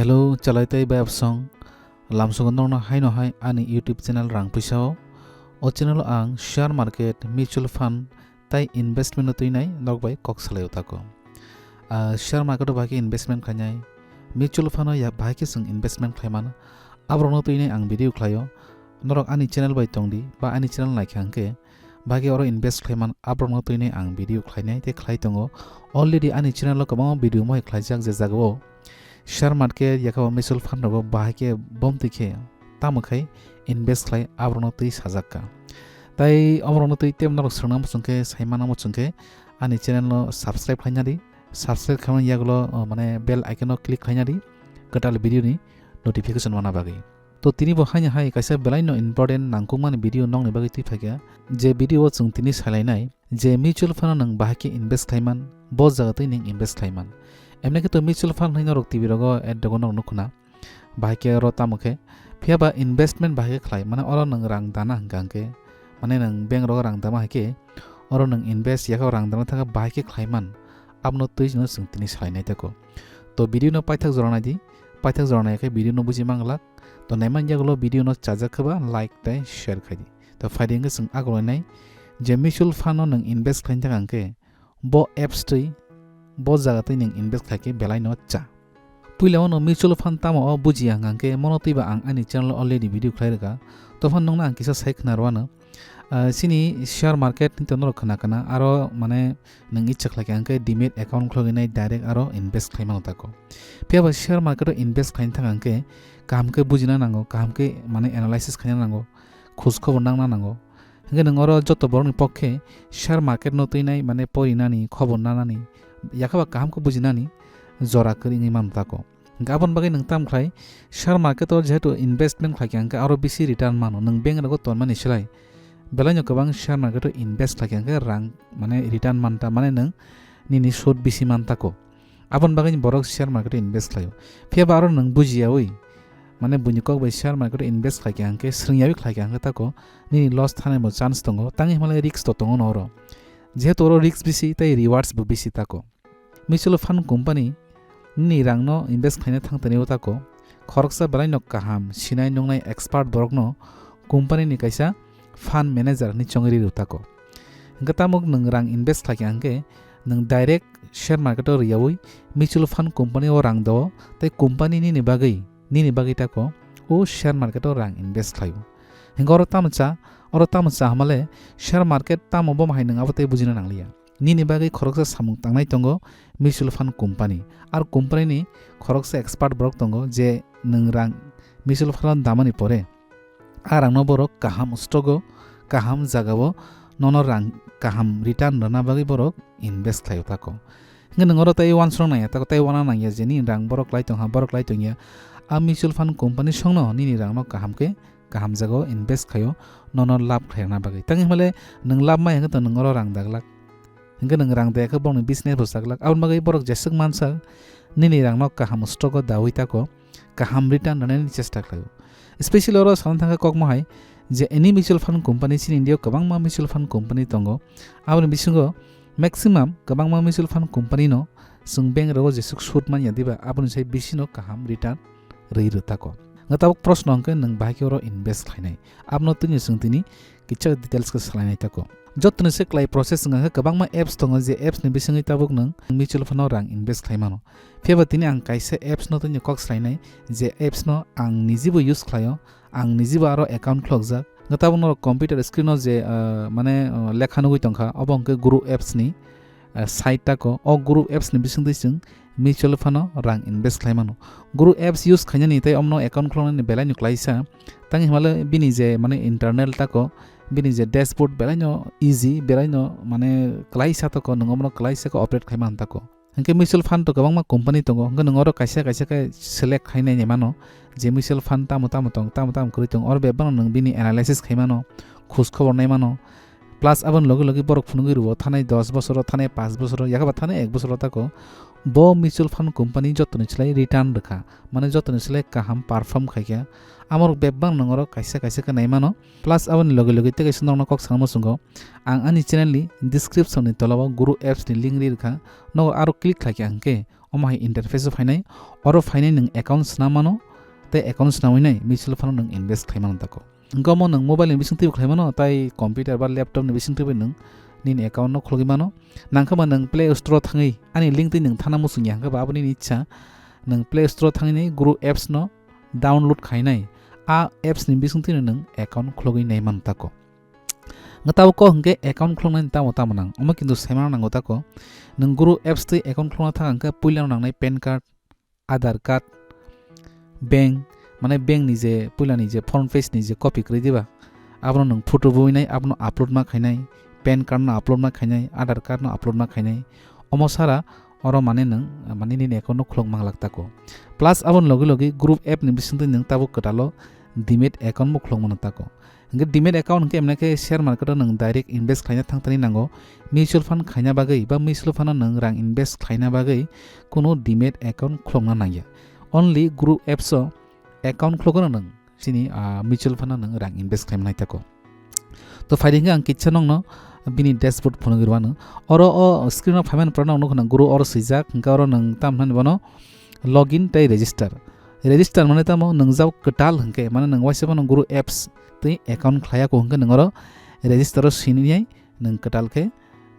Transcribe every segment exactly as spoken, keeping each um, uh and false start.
Hello, chalai tei bayapsong. Lamsogo norno haino hai ani YouTube channel Rang Puisa o. O channel o ang share market, mutual fund tai investment no twinai nok bai kok salai o tako. Ah, share market o bahai khe investment khainai, mutual fund o ya bahai khe chwng investment khlai mano. Aborok no twinai ang video khlai o. Norok ani channel bai tong di ba ani channel naikha hwnkhe, bahai khe oro invest khlai man, aborokno twinai ang video khlainai tei khlai tongo. Already ani channel o kwbangma video mohai khlaijak je jagao share market yakha mutual fund rogo bahai khe bomtwi khe tamo khai invest khlai aborokno twi sajak kha. Tai omorokno twi tei norok swngnang muchung khe, sai manang muchung khe ani channel no subscribe khlaina di. Subscribe khaimani yagulo, o, mane bell icon no click khlaina di kwtal video ni notification mana bagwi. To tini bo haino hai kaisa belai no important nangkukmani video nokni bagwi twi phaikha. Je video o chwng tini salainai je mutual fund o nwng bahai khe invest khlaiman, bo jaga twi nwng invest khlaiman. Emni khe to mutual fund hai norok T V rogo ad rogo norok nukhuna. Bahai khe oro tamo khe, phiya ba investment bahai khe khlai, mane oro nwng rang dana hwnkha hwnkhe, mane nwng bank rogo rang dama hai khe, oro nwng invest yakha rang dana thangkha bahai khe khlaiman, abono twi no chwng tini salainai tako. To video no paithak jora nai di, paithak jora nai khe video no buji manglak. To naiman yagulo video no chajak khe ba like tei share khai di. To phaidi hwnkhe chwng agulai nai je mutual fund o nwng invest khlaina thangkha hwnkhe bo apps twi bo jaga twi nwng invest khai khe belai no cha. Puila ono mutual fund tamo o bujiya hwnkha hwnkhe mono twi ba ang ani channel o already video khlai rwkha. Tophan nokno ang kisa sai khna rwano. Ah, chini share market hinto norok khna khna aro mane nwng icha khlai kha hwnkhe demat account khulogwi nai direct aro invest khlai mano tako. Phiya ba share market o invest khlaina thangkha hwnkhe kaham khe bujina nango, kaham khe mane analysis khaina nango, khoj khobor nangna nango. Hwnkhe nwng oro joto borokni pokhe share market no twinai mane porinani, khobor nanani, yakha ba kaham khe bujinani jora kwrwi wngwi mano tako. Hwnkhe aboni bagwi nwng tamo khlai, share market o jehetu investment khlai kha hwnkhe aro bisi return mano, nwng bank rogo tonmani slai belai no kwbang share market o invest khlai kha hwnkhe rang mane return manta, mane nwng nini sud bisi man tako. Aboni bagwi borok share market o invest khlaio. Phiya ba aro nwng bujiyaui, mane buini kok bai share market o invest khlai kha hwnkhe, swrwngyaui khlai kha hwnkhe tako nini loss thanai bo chance tongo, tangwi hwnmale risk to tongo no oro. Jehetu oro risk bisi tei rewards bo bisi tako. Mutual fund company nini rangno invest khlaina thangtani o tako khoroksa belai no kaham sinai nungnai expert borokno company ni kaisa fund manager hinwi chongwi rw tako. Hwnkhe tamo nwng rang invest khlai kha hwnkhe nwng direct share market o rwyaui mutual fund company o rang do tei company nini bagwi, nini bagwi tako o share market o rang invest khlaio. Hwnkhe oro tamo cha, oro tamo cha hwnmale share market tamo bomo hai nwng abo tei bujina nangliya. Nini bagwi khoroksa samung tangnai tongo mutual fund company. Ar company ni khoroksa expert borok tongo je nwng rang mutual fund o damani pore a rangno borok kaham stock o, kaham jagao nono rang kaham return rwna bagwi borok invest khlaio tako. Hwnkhe nwng oro tei uansukna nangya tako, tei uana nangya je nini rang borok lai tongha, borok lai tongya. A mutual fund company songno nini rangno kaham khe kaham jagao invest khaio, nono lab khlaina bagwi. Tangwi hwnmale nwng lab mai hwnkhe to nwng oro rang daglak. Hwnkhe nwng rang daya khe borokni business bo chaklak. Aboni bagwi borok jeswk mansa nini rangno kaham stock o daui tako kaham return rwnani chesta khlaio. Specially oro sana thangkha kokmo hai je any mutual fund company chini India o kwbangma mutual fund company tongo. Aboni bisingo maximum kwbangma mutual fund company no chwng bank rogo jeswk sud manya diba aboni sai bisino kaham return rwi rw tako. Nga tabuk proshno hwnkhe nwng bahai khe oro invest khlainai? Abono twini chwng tini kichak details khe salainai tako. Jotoni se klai process wngkha khe kwbangma apps tongo je apps ni bisingwi tabuk nwng mutual fund o rang invest khlai mano. Phiya ba tini ang kaisa apps no twini kok salainai je apps no ang nijibo use khlaio, ang nijibo aro account khulokjak. Nga tabuk norok computer screen o je, ah, mane, ah, lekha nugwi tongkha obo hwnkhe Guru apps ni, ah, site tako. O Guru apps ni bisingtwi chwng mutual fund o rang invest khlai mano. Guru apps use khainani tei omno account khuloknani belai no klaisa. Tangwi hwnmale bini je mane internal tako, bini je dashboard belai no easy, belai no mane klaisa tako, nwng omno klaisa khe operate khai man tako. Hwnkhe mutual fund to kwbangma company tongo, hwnkhe nwng oro kaisa kaisa khe select khai nai mano je mutual fund tamo tamo tong, tamo tamo kwrwi tong, oro bebak no nwng bini analysis khai mano, khoj khobor nai mano. Plus aboni logi logi borok phunugwi rwo thanai dos bosoro, thanai panch bosoro, yakha ba thanai ek bosoro tako bo mutual fund company jotoni slai return rwkha, mane jotoni slai kaham perform khaikha. Amorok bebak nwng oro kaisa kaisa khe nai mano. Plus aboni logi logi tei kaisa nokno kok sana muchungo ang ani channel ni description ni tola o Guru apps ni link ri rwkha, nogo aro click khlaikha hwnkhe Omo hai interface o phainai, oro phainai nwng account swnam mano, tei account swnamwi nai mutual fund o nwng invest khlai mano tako. Hwnkhe omo nwng mobile ni bisingtwibo khlai mano, tei computer ba laptop ni bisingtwibo nwng nini account no khologwi mano. Nangkhe ba nwng Play Store o thangwi ani link twi nwng thana muchung ya, hwnkhe ba abo nini ichha, nwng Play Store o thangwi nai Grow apps no download khainai, a apps ni bisingtwi no nwng account khologwi nai mano tako. Hwnkhe tabuk kok hwnkhe account khloknani tamo tamo nang, omo kintu saimano nango tako. Nwng Grow apps twi account khlokna thang hwnkhe puilano nangnai pan card, Aadhaar card, bank, mane bank ni je puila ni je front page ni je copy kwrwi diba, abono nwng photo buinai, abono upload ma khainai, pan card no upload ma khainai, Aadhaar card no upload ma khainai, omo sara oro mane nwng, mane nini account no khulok manglak tako. Plus aboni logi logi Grow app ni bisingtwi nwng tabuk kwtalo demat account bo khulok mano tako. Hwnkhe demat account hwnkhe emne khe share market o nwng direct invest khlaina thang thani nango, mutual fund khaina bagwi ba mutual fund o nwng rang invest khlaina bagwi kunu demat account khulokna nangya. Only Grow apps o account khulokno nwng chini, ah, mutual fund o nwng rang invest khlaima nai tako. To phaidi hwnkhe ang kitsa nongno bini dashboard phunugwi rwano. Oro o screen o phaimani pora nokno Grow oro swijak, hwnkhe oro nwng tam hwnani bono login tei register. Register mane tamo nwng jab kwtal hwnkhe, mane nwng waisa bono Grow apps tei account khlaiya kho hwnkhe nwng oro register o siniyai nwng kwtal khe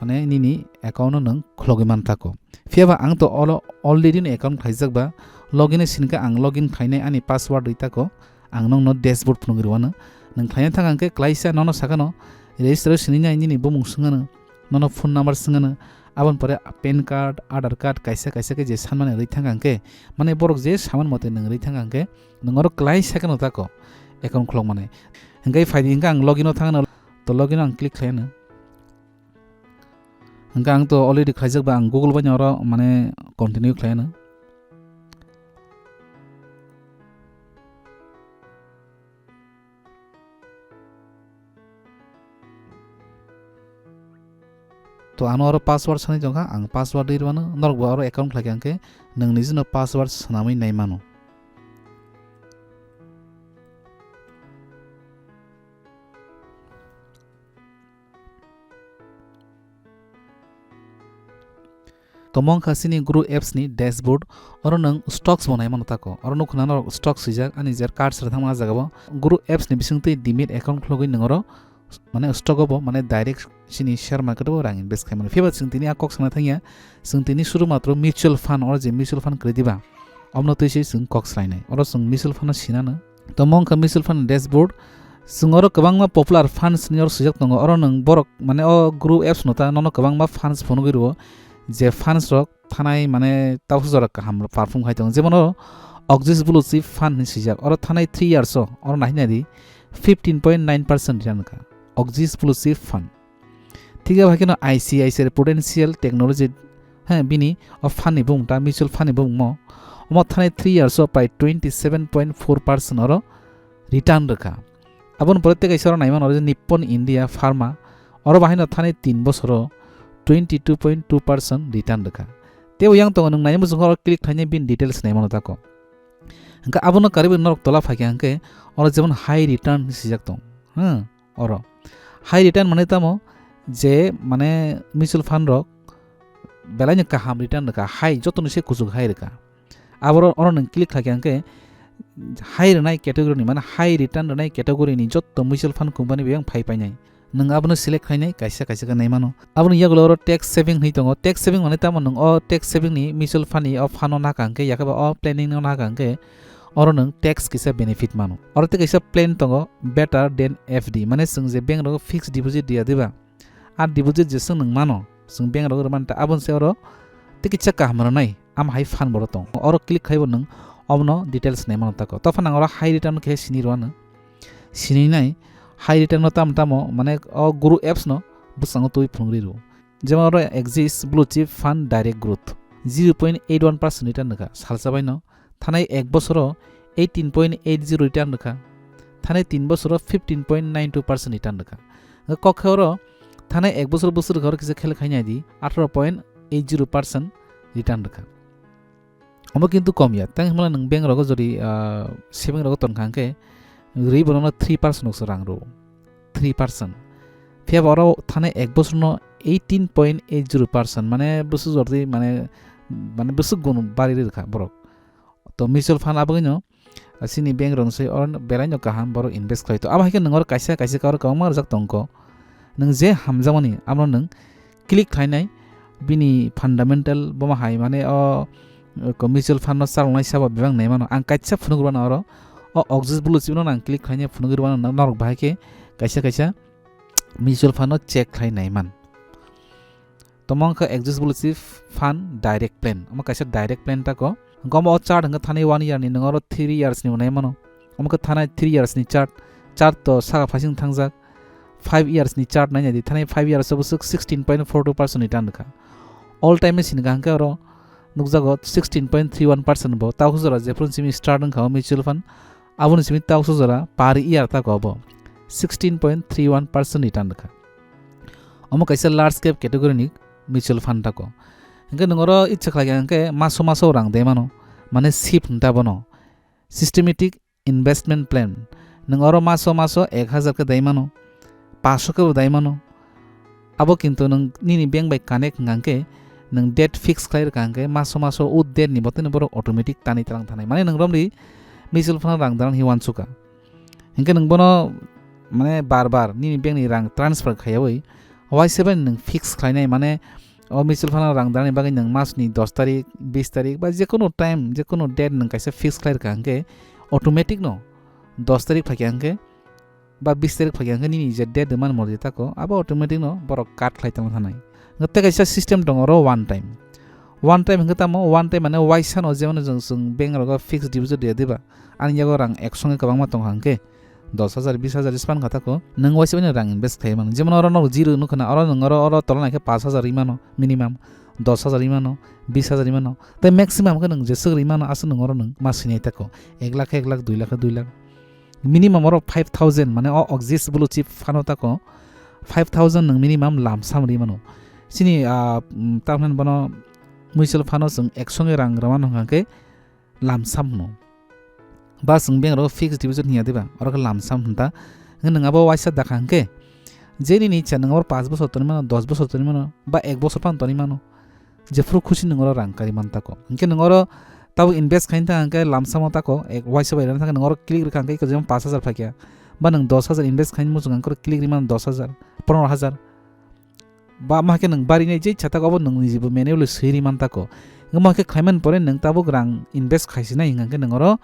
mane nini account no nwng khlogwi man tako. Phiya ba ang to olo already no account khlaijak ba, login o sinkhe ang login khainai ani password rwi tako, ang nokno dashboard phunugwi rwano. Nwng khlaina thang hwnkhe klaisa nono sakano register o sininai nini bumung swngano, nono phone number swngano, aboni pore pan card, Aadhaar card kaisa kaisa khe je sanmani rwi thang hwnkhe, mane borok je saman mote nwng rwi thang hwnkhe, nwng oro klaisa kheno tako account khulok mani. Hwnkhe phaidi hwnkhe ang login o thangno, to login o ang click khlaino. Hwnkhe ang to already khlaijak ba, ang Google bai oro mane continue khlaino. To ano oro password sanai tongkha, ang password rwi rwano, norok bo oro account khlaikha hwnkhe nwng nijino password swnamwi nai mano. Tamo wngkha chini Grow apps ni dashboard, oro nwng stocks bo nai mano tako. Oro nukho na norok stocks swijak, ani je card sra thangma ah jagao. Grow apps ni bisingtwi demat account khulogwi nwng oro, mane stock o bo, mane direct chini share market o bo rang invest khai mano. Phiya ba chwng tini a kok sana thangya, chwng tini suru matro mutual fund, oro je mutual fund kwrwi diba, omno twi se chwng kok swlainai. Oro chwng mutual fund no sinano. Tamo wngkha mutual fund dashboard. Chwng oro kwbangma popular funds ni oro swijak tongo. Oro nwng borok, mane o Grow apps no ta nono kwbangma funds phunugwi rwo, je funds rok thanai mane tabuksa jora kaham perform khai tongo. Jemon oro Oxis Blue Chip Fund hinwi swijak. Oro thanai three years o oro nahina di fifteen point nine percent return wngkha Oxis Blue Chip Fund. Thik abo hai kheno I C I C I Prudential Technology, he, bini o fund ni bumung ta, mutual fund ni bumung mo. Omo thanai three years o prai twenty seven point four percent oro return rwkha. Aboni pore tei kaisa oro naimano oro je Nippon India Pharma, oro bahaino thanai tin bosoro twenty two point two percent return rwkha. Tei o yang tongo nwng naina muchungkha oro click khaina bini details naimano tako. Hwnkhe abono karwi norok tola phaikha hwnkhe oro jemon high return hinwi swijak tong. Hmm, oro high return mane tamo je mane mutual fund rok belaino kaham return rwkha, high, jotoni se kuchuk high rwkha. Aboro oro nwng click khaikha hwnkhe high rwnai category ni, mane high return rwnai category ni jotto mutual fund company bai phai painai. Nwng abono select khainai, kaisa kaisa khe nai mano. Aboni yagulo oro tax saving hinwi tongo. Tax saving mane tamo nwng o tax saving ni mutual fund ni o fund no naka hwnkhe, yakhe ba o planning no naka hwnkhe oro nwng tax kisa benefit mano. Oro tei kaisa plan tongo, better than F D, mane chwng je bank rogo fixed deposit riya diba, a deposit je chwng nwng mano, chwng bank rogo rwmani ta, aboni se oro tei kisa kaham rwnai, am hai fund bo oro tong. Oro click khaibo nwng omono details nai mano tako. Topha nang oro high return khe sini rwano. Sini nai high return no tamo tamo, mane o Grow apps no bwskango twi phunugwi rwo. Jemon oro Axis Blue Chip Fund Direct Growth zero point eight one percent return rwkha salsa baino. Thanai ek bosoro eighteen point eight zero return rwkha. Thanai tin bosoro fifteen point nine two percent return rwkha. Kok khe oro thanai ek bosor bosor rwkha, oro kisa khel khai nai di, atharo point eight zero percent return rwkha. Omo kintu kom ya, tang hwnmano nwng bank rogo jodi, ah, saving rogo tonkha hwnkhe rwi bono three percent rokse rang rwo, three percent. Phiya ba oro thanai ek bosorno eighteen point eight zero percent, mane bwswk jordi, mane mane bwswk gun bari rwkha borok. To mutual fund abagwino, ah, chini bank rok se or belai no kaham borok invest khlai to. Abo hai khe nwng oro kaisa kaisa karo kwbangma rwjak tongkho. Nwng je hamjakmani amo nwng click khlainai bini fundamental bomo hai mane o, o mutual fund no chaloknai sabo bebak nai mano. Ang kaisa phunuk rwna oro o Axis Blue Chip no ang click khlainai phunuk rwna norok bahai khe kaisa kaisa mutual fund no check khlai nai man. Tamo wngkha Axis Blue Chip Fund Direct Plan. Omo kaisa direct plan tako. Gomo o chart hwnkhe thani one year ni, nwng oro three years ni nai mano. Omo khe thani three years ni chart. Chart to saka phaising thangjak. Five years ni chart nai nai di. Thani five years o bwswk sixteen point four two percent return rwkha. All time ni sini kaham khe oro nukjago sixteen point three one percent bo. Tao jora jephru simi start wngkha o mutual fund. Aboni simi tao jora per year tako bo sixteen point three one percent return rwkha. Omo kaisa large cap category ni mutual fund tako. Hingke nwng oro itsa khlai kha hingke maso maso rang dai mano, mane sip hinta bono. Systematic investment plan. Nwng oro maso maso ek hazar khe dai mano, paanso khe bo dai mano. Abo kintu nwng nini bank bai connect hingka hingke nwng date fix khlai rwkha hingke maso maso o date ni botino borok automatic tani tlang thanai. Mane nwng romri mutual fund rang dana hi wansukha. Hingke nwng bono mane bar bar nini bank ni rang transfer khaiyawi waisa bai nwng fix khlainai, mane o mutual fund o rang danani bagwi nwng mas ni dos tarik, bis tarik ba jekono time, jekono date nwng kaisa fix khlai rwkha hingke automatic no dos tarik phaikha hingke ba bis tarik phaikha hingke nini je date rwmani mordi tako abo automatic no borok cut khlai tongma thanai. Hingke tei kaisa system tongo oro one time. One time hingke tamo, one time mane waisa no jemon nwng chwng bank rogo fixed deposit rwya diba, ani yago rang ek songe kwbangma tongkha hingke dos hajar, bis hajar jispan kha tako, nwng waisa bai rang invest khlai mano. Jemon oro no zero nukha na, oro nwng oro, oro tola naikhe paanch hajar rwi mano minimum, dos hajar rwi mano, bis hajar rwi mano. Tei maximum khe nwng jeswk rwi mano, aswk nwng oro nwng ma swinai tako, ek lakh khe ek lakh, dui lakh khe dui lakh. Minimum oro five thousand, mane o Axis Blue Chip fund o tako five thousand nwng minimum lump sum rwi mano. Chini, ah, mm, tamni bono mutual fund o chwng ek songe rang rwmano hwnkha khe lump sum hwno. Ba chwng bank rok fixed deposit hinya diba, oro khe lump sum hwnta. Hwnkhe nwng abo waisa dakha hwnkhe, je nini ichha nwng abo paanch bosor tonwi mano, dos bosor tonwi mano, ba ek bosor phano tonwi mano, jephru khusi nwng oro rang karwi man tako. Hwnkhe nwng oro tabuk invest khaina thang hwnkhe lump sum o tako, ek waisa bai rwna thangkhe nwng oro click rwkha hwnkhe eko jemon paanch hajar phaikha, ba nwng dos hajar invest khaina muchung hwnkhe oro click rwi mano dos hajar, pondro hajar. Ba ma khe nwng bari nai je chata obo nwng niji bo manually swi ri man tako. Wngma khe khlai man pore nwng tabuk rang invest khai sinai hwnkha khe nwng oro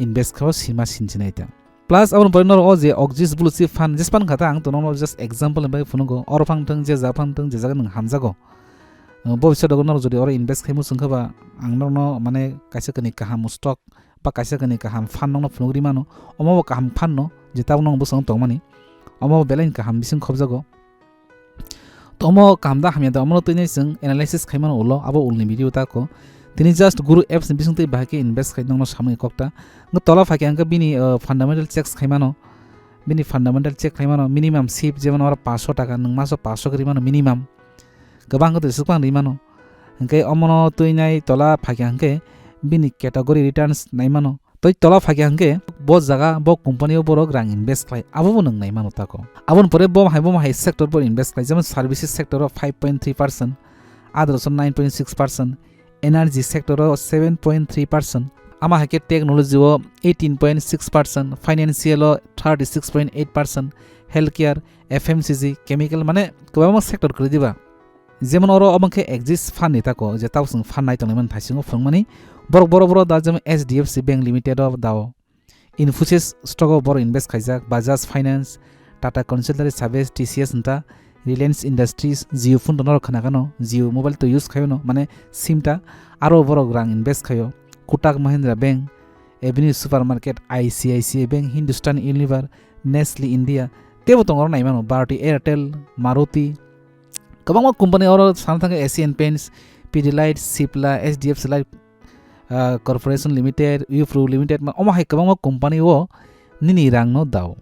invest kha o sima sin sinai ta. Plus aboni pore norok o je Axis Blue Chip Fund jespan kha ta ang to norok just example ni bagwi phunukgo. Oro phang thung je ja phang thung je jaga nwng hamjago. Bobisot o norok jodi oro invest khai muchung kha ba ang norokno mane kaisa kani kaham stock ba kaisa kani kaham fund nokno phunuk ri mano. Omo bo kaham fund no je tabuk nong bwskango tongmani. Omo bo belai kaham bising khobjago. To omo kaham da hamya da, omo twi nai chwng analysis khai mano ulo, abo ulni video ta ko. Tini just Guru apps ni bising twi bahai khe invest khai nokno samani kok ta. Ngo tola phai khe ang khe bini, uh, fundamental checks khai mano. Bini fundamental check khai mano minimum sip jemon oro paanch sho taka, nwng maso paanch sho khe ri mano minimum. Kwbang khe twi swk phang ri mano. Hwnkhe omono twi nai tola phai khe ang khe bini category returns nai mano. Tei tola phai khe hwnkhe bo jaga bo company o borok rang invest khlai, abo bo nwng nai mano tako. Aboni pore bo hai bo hai sector bo invest khlai, jemon services sector o five point three percent, others o nine point six percent, energy sector o seven point three percent, ama hai khe technology o eighteen point six percent, financial o thirty six point eight percent, healthcare, F M C G, chemical, mane kwbangma sector kwrwi diba. Jemon oro omo khe Axis Fund ni tako, je tabuk chwng fund nai tongnai mani thaisingo phwrwngmani. Borok, borok, borok da jemon H D F C Bank Limited o dao. Infosys stock o borok invest khaijak, Bajaj Finance, Tata Consultancy Service, T C S wngta, Reliance Industries, Jio phone to norok khna kano, Jio mobile to use khaio no, mane sim ta, aro borok rang invest khaio, Kotak Mahindra Bank, Avenue Supermarket, I C I C I Bank, Hindustan Unilever, Nestle India, teibo tongo oro nai mano, Bharti Airtel, Maruti, kwbangma company oro sana thangkhe Asian Paints, Pidilite, Cipla, H D F C Life, ah, Corporation Limited, Wipro Limited, ma-, omo hai kwbangma company o nini rang no dao.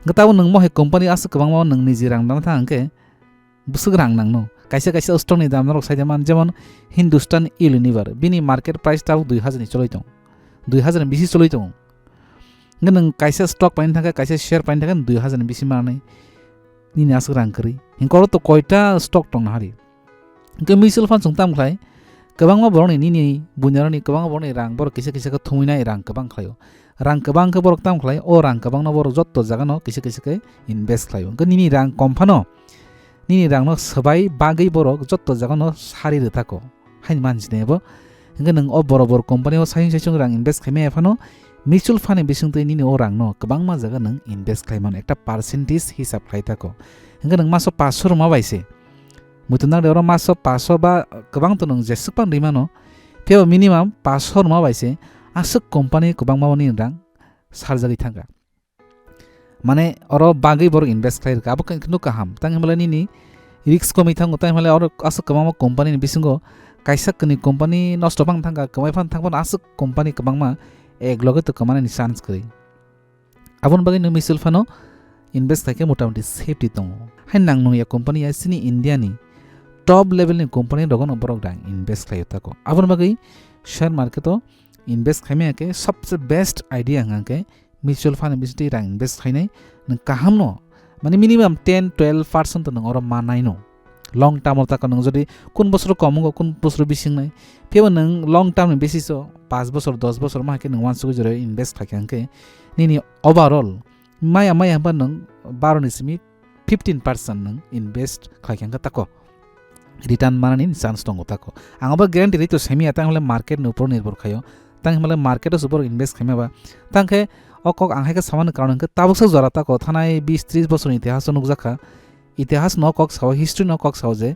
Hwnkhe tabuk nwng mo hai company aswk kwbangma o nwng niji rang dana thang hwnkhe bwswk rang nang no. Kaisa kaisa stock ni dam norok sai de man, jemon Hindustan Unilever, bini market price tabuk dui hajar ni choloi tong, dui hajar ni bisi choloi tongo. Hwnkhe nwng kaisa stock paina thangkhe, kaisa share paina thangkhe dui hajar ni bisi manwi nini aswk rang kwrwi. Hwnkhe oro to koita stock tongna hari. Hwnkhe mutual fund chwng tam khlai, Kwbangma borokni nini buinarokni kwbangma borokni rang borok kisa kisa khe thumwi nai rang kwbang khlaio. Rang kwbang khe borok tamo khlai, o rang kwbangno borok jotto jagano kisa kisa khe invest khlaio. Hwnkhe nini rang kom phano nini rangno swbai bagwi borok jotto jagano sari rwtako. Haini manjinai bo. Hwnkhe nwng o borok borok company o saisung saisung rang invest khaimaya phano mutual fund ni bisingtwi nini o rangno kwbangma jaga nwng invest khlai mano, ekta percentage hisab khlai tako. Hwnkhe nwng maso paanch sho rwma bai se. Muitu nang de oro maso paanch sho ba kwbang to nwng jeswk phano rwi mano. Phiya bo minimum paanch sho rwma bai se aswk company kwbangma o nini rang sarjagwi thangkha. Mane oro bagwi borok invest khlai rwkha, abo khe kheno kaham. Tang hwnba le nini risk komwi thango, tang hwnba le oro aswk kwbangma company ni bisingo kaisa kwnwi company nosto phano thangkha, kwmai phano thang phano aswk company kwbangma ek loge to kwmani ni chance kwrwi. Aboni bagwi no mutual fund o invest khaikhe motamoti safety tongo. Hai nang nungya company ya chini India ni top level ni company rogo no borok rang invest khlaio tako. Aboni bagwi share market o invest khaimaya khe sobse best idea hwnkha khe mutual fund ni bisingtwi rang invest khainai nwng kaham no, mane minimum ten twelve percent to nwng oro manai no. Long term o tako nwng jodi kun bosor kom wngo, kun bosor bising nai, phiya bo nwng long term ni basis o paanch bosor, dos bosor ma hai khe nwng uansugwi jora invest khaikha hwnkhe nini overall maya maya hwnba nwng baro ni simi fifteen percent nwng invest khlaikha hwnkhe tako return manani chance tongo tako. Ang abo guarantee rito simi ya, tang hwnle market ni upor nirbhor khaio. Tang hwnle market o se borok invest khaima ba. Tang khe o kok ang hai khe samani karon hwnkhe tabuksa jora tako thanai bis tris bosorni itihaso nukjakha. Itihas no kok sao, history no kok sao je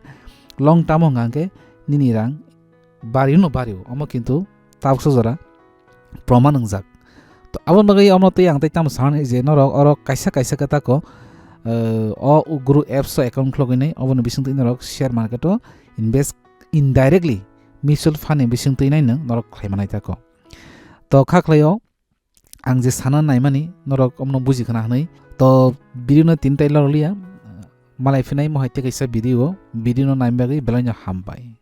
long term o hwnkha hwnkhe nini rang bario no bario. Omo kintu tabuksa jora proman wngjak. To aboni bagwi omo tei ang tei tamo sanani je norok oro kaisa kaisa khe tako, eh, o Guru apps o account khulogwi nai, oboni bisingtwi norok share market o invest indirectly mutual fund ni bisingtwi nai nwng norok khlai manai tako. To kha khlaio ang je sana naimani norok omono buji khna hwnwi. To video no tini tai lorok liya, malai phinai mohai tei kaisa video, video no naimani bagwi belai no hambai.